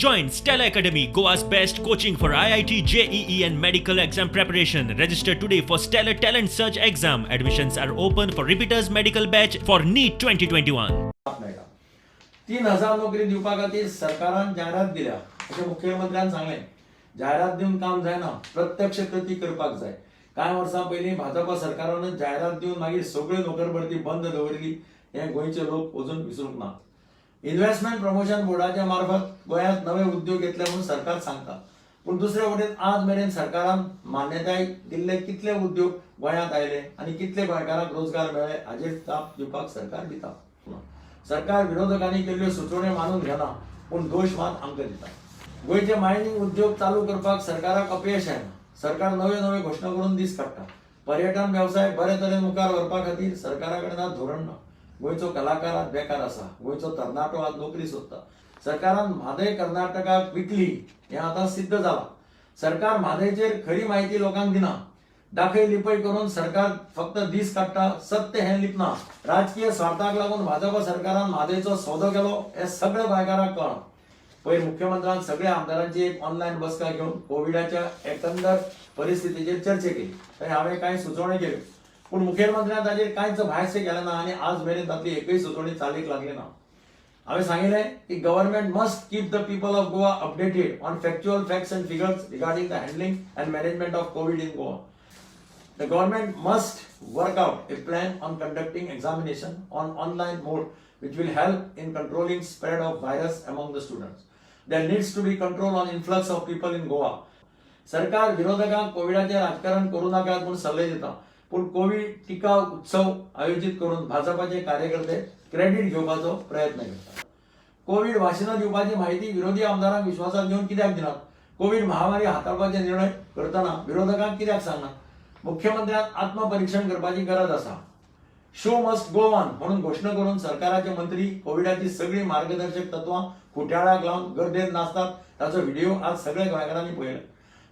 Join Stellar Academy, Goa's best coaching for IIT, JEE, and medical exam preparation. Register today for Stellar Talent Search exam. Admissions are open for repeaters medical batch for NEET 2021. मेळटा. 3000 नोकरी दिवपा खातीर सरकारान जायरात दिल्या अशें मुखेलमंत्र्यान सांगलें. जायरात दिवन काम जायना, प्रत्यक्ष कृती करपाक जाय. कांय वर्सां पयलीं भाजपा सरकारानूच जायरात दिवन मागीर सगळ्यो नोकर भरती बंद दवरिल्ली हें गोंयचे लोक अजून विसरूंक ना. इन्व्हेस्टमेंट प्रमोशन बोर्डाच्या मार्फत गोंयांत नवे उद्योग येतले म्हणून सरकार सांगता, पूण दुसरे वटेन आज मेरेन सरकारान मान्यताय दिल्ले कितले उद्योग गोंयांत आयले आनी कितले गोंयकारांक रोजगार मेळ्ळे हाजेर जाप दिवपाक सरकार दिता. सरकार विरोधकांनी केल्ल्यो सुचोवण्यो मानून घेना, पूण दोश मात आमकां दिता. गोंयचे मायनिंग उद्योग चालू करपाक सरकाराक अपयश आयलां. सरकार नव्यो नव्यो घोशणा करून दीस काडटा. पर्यटन वेवसाय बरे तरेन मुखार व्हरपा खातीर सरकारा कडेन आज धोरण ना. गोंयचो कलाकार आज बेकार आसा. गोंयचो तरणाटो आज नोकरी सोदता. सरकारान म्हादय कर्नाटकाक विकली हें आतां सिद्ध जालां. सरकार म्हादयचेर खरी म्हायती लोकांक दिना. दाखय लिपय करून सरकार फक्त दीस काडटा, सत्य हें लिपना. राजकीय स्वार्थाक लागून भाजपा सरकारान म्हादयचो सौदो केलो हें सगळ्या गोंयकारांक कळ्ळां. पयर मुख्यमंत्र्यान सगळ्या आमदारांची एक ऑनलायन बसका घेवन कोविडाच्या एकंदर परिस्थितीचेर चर्चा केली. थंय हांवें कांय सुचोवण्यो केल्यो, पूण मुखेलमंत्र्यान ताजेर कांयच भायरशें केलें ना आनी आज मेरेन तातली एकूय सुचोवणी चालीक लागली ना. हांवें सांगिल्लें की government must keep the people of Goa updated on factual facts and figures regarding the handling and management of Covid in Goa. The government must work out a plan on conducting examination on online mode, which will help in controlling spread of virus among the students. There needs to be control on influx of people in Goa. सरकार विरोधकांक कोविडाचें राजकारण करूं नाकात म्हूण सल्ले दिता, पूण Covid टिका उत्सव आयोजीत करून भाजपाचे कार्यकर्ते क्रेडीट घेवपाचो प्रयत्न करतात. कोवीड वासिनां दिवपाची माहिती विरोधी आमदारांक विश्वासात घेवन कित्याक दिनात? कोवीड महामारी हाताळपाचे निर्णय करतना विरोधकांक कित्याक सांगनात? मुख्यमंत्र्यान आत्मपरीक्षण करपाची गरज आसा. शो मस्ट गो ऑन म्हणून घोशणा करून सरकाराचे मंत्री कोविडाची सगळी मार्गदर्शक तत्वां खुट्याळाक लावन गर्देत नाचतात ताचो व्हिडिओ आज सगळ्या गोंयकारांनी पळयला.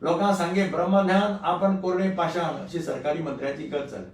लोकांक सांगे ब्रह्मज्ञान आपण कोरडे पाषाण अशी सरकारी मंत्र्याची गत जाली.